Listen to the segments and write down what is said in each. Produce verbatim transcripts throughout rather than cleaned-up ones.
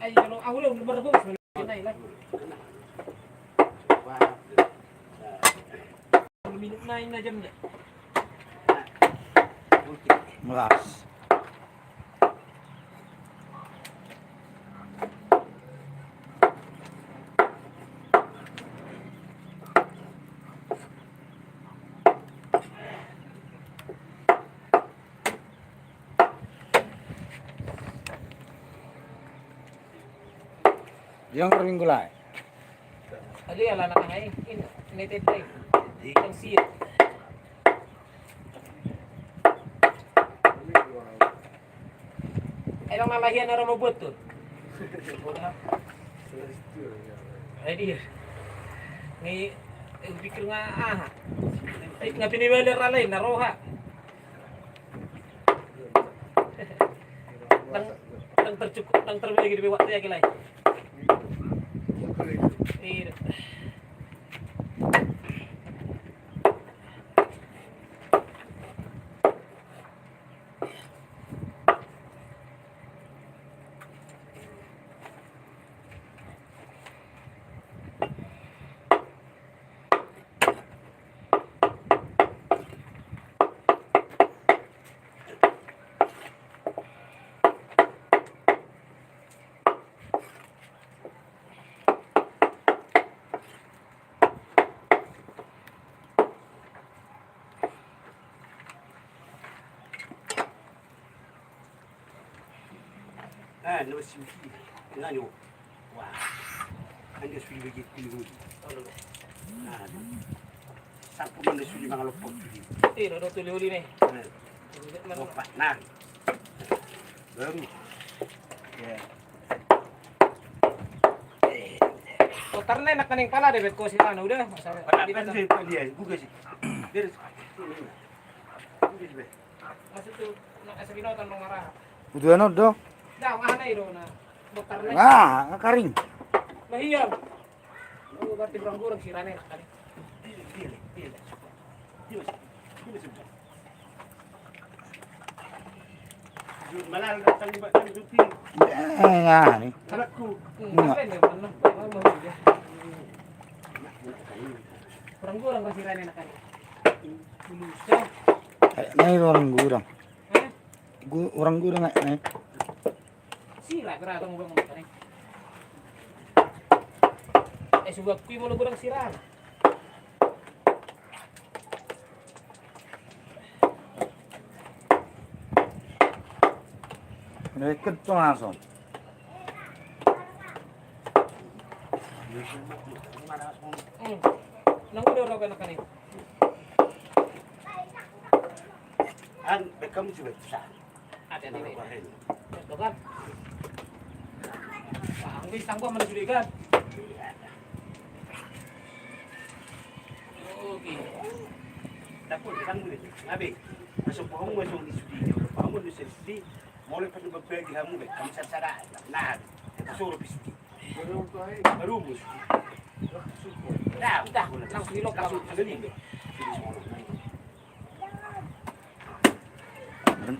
Ai, kalau aku udah berhubung sebenarnya, lah. Minum naik aja, nda. Melas. Dia ngerti minggu lai. Tadi ya, anak-anak ini, ini tete. Yang siap. Emang na lahian orang mau buat tuh. Jadi ya. Ni, eh, pikir nga, ah. Eh, nga pini balik ra lain, na roha. Nang, nang tercukup, nang terbagi di waktu ya, gila. Iya. Ah, na masih uji. Ngano? Wah. Anda sudah begitu dulu. Nah, sangkup anda sudah mangalopok. Eh, ada tuh lihuli nih. Nah. Opat, nah. Baru. Ya. Kotor nih, nak kening pala deh, bet kosi mana udah, masalah. Pala dia, buka sih. Beres. Buka sih, bet. Maksud tu, nak asa binoto nang marah. Udah no do. Dah, mana itu, nah. Kotor nih. Ah, karing. Nah, iya. Oh, berarti kurang-kurang sirana, nak kening. Iya, iya, iya. Iya, Mas. Iya, Mas. Malal datang di batang supi. Eh, ya, ni. Anakku. Hmm, apa ini, mana? Kurang-kurang masih rane nak. Eh, ini kurang-kurang. Hah? Gu-, kurang-kurang, eh. Sira, kira atau ngubang ngubang, eh. Eh, sudah kui mau kurang sira. Reket tu langsung. Hmm. Nang udah rokan akan ini. An, bekam juga susah. Ada di sini. Tuh kan. Wah, anggi sanggup mana sudah kan? Oke. Dapur kan boleh. Ngabe. Masuk pohon, masuk di sudi. Pohon di sudi. Mulai pada berbagi hamu be. Kamu sasada. Nah, kita suruh di sudi. Baru mus. Dah, dah. Langsung di lokal. Langsung di sudi.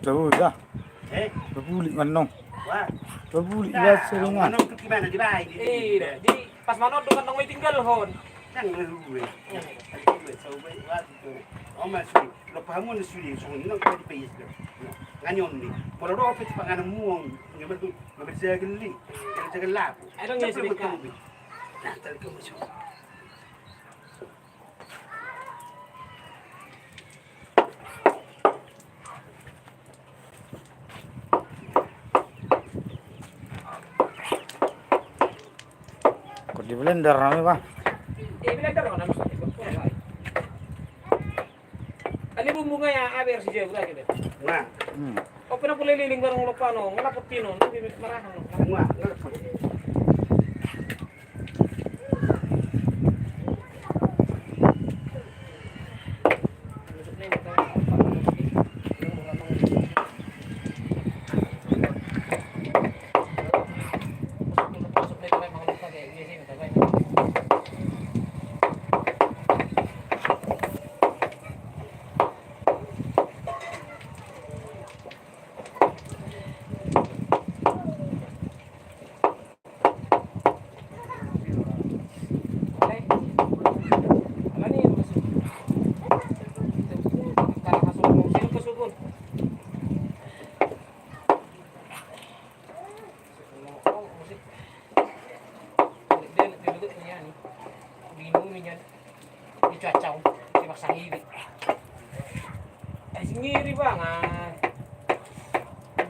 Tahu dah. Eh? Pabulik manong. Wah. Pabulik. Dah, bahasa ringan. Manong tu gimana, dibaen? Eh, di pas manong tu kan nong tinggal hon. Nang lalu gue. Lalu gue, so gue, wah, gitu. Oh, masuk. Lo paham, lo sudah, so, nong kau di payis, lo. Nganyon ni. Kalau lo apa tu panganan muang, nggak betul, nggak bisa geli, nggak bisa gelap. Ayo dong, ya, sedikit. Nah, tarik ke musuh. Kok di blender rame, Bang? Di blender rame. Kali bumbu nga ya, aber si jago lagi deh. Nah. Hmm. Kau pernah boleh liling bareng lo pano, ngapa pino, nanti marahan. Nah.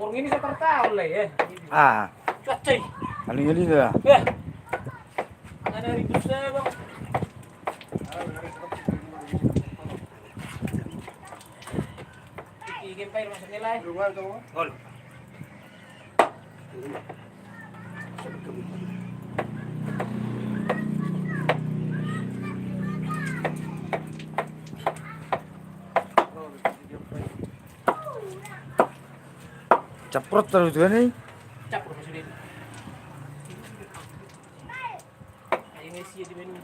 Ini saya tertawa lah ya. Ah. Cuaca. Paling ini dah. Ya. Ada ribut saya, Bang. Iki game pair masuk nilai. Gol. Caprot terus juga nih. Caprot masuk dia. Ayo, Messi ya, di mana?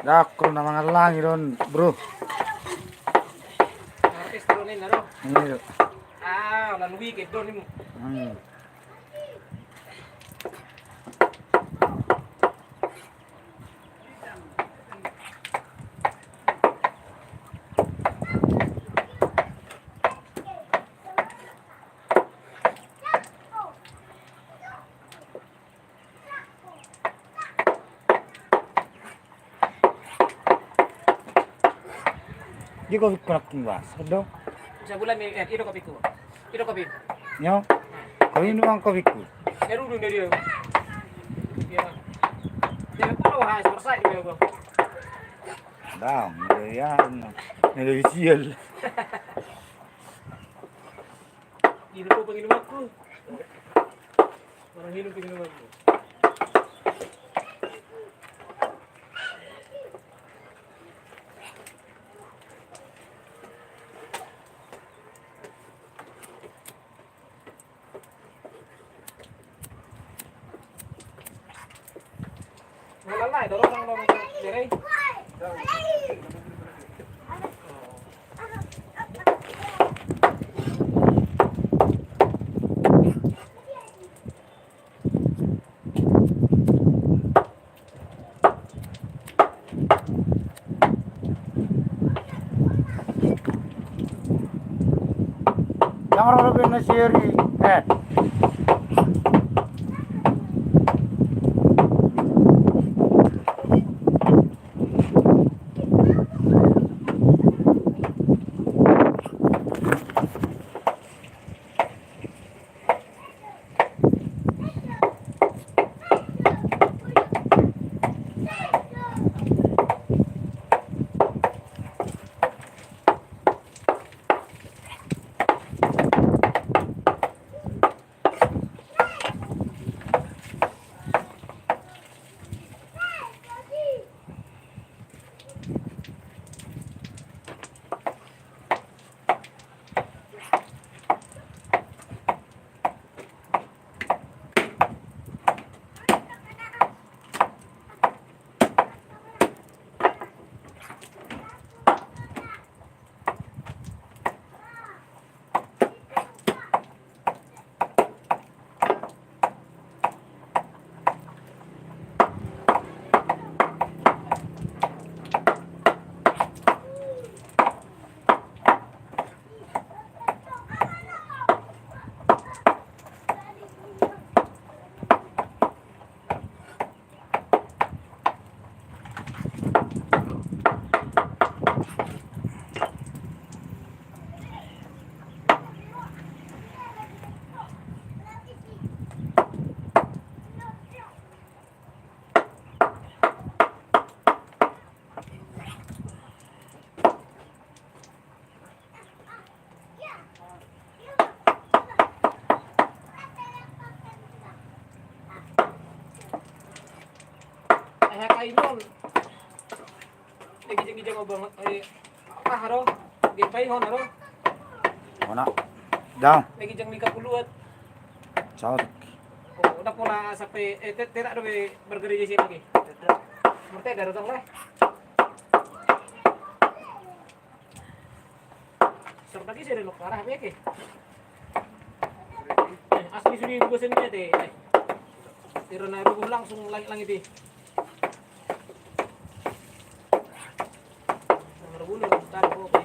Dakku na mangallangi don, bro. Artis tu ni naro. Ini tu. Ah, lalu weekend don ni. Hmm. Di kopi ku langsung bas, do. Sabulan ni, eh, ido kopiku. Ido kopi. Nyo. Kopi nuang kopiku. Seru dun dari dia. Dia. Dia pun wah selesai dia, Bang. Bang, dia ya, nah. Dia bisial. Ini kau pengen aku. Orang hidup di rumahmu. Malalai, dorong sang dorong, Jere. Yang roro bina seri, eh. Aha kain on. Eh, gijeng-gijeng obang, eh, apa haro? Gempai hon haro? Hona. Dang. Eh, gijeng lika puluat. Cocok. Oh, udah pola sampai, eh, te-, terak do be bergereja sini lagi. Morte dari tong lah. Serta ki sini nuk parah beke. Eh, asli sudah juga sini te. Eh. Tira na rubuh langsung langit-langit i. Nomor bulu, bentar, oke.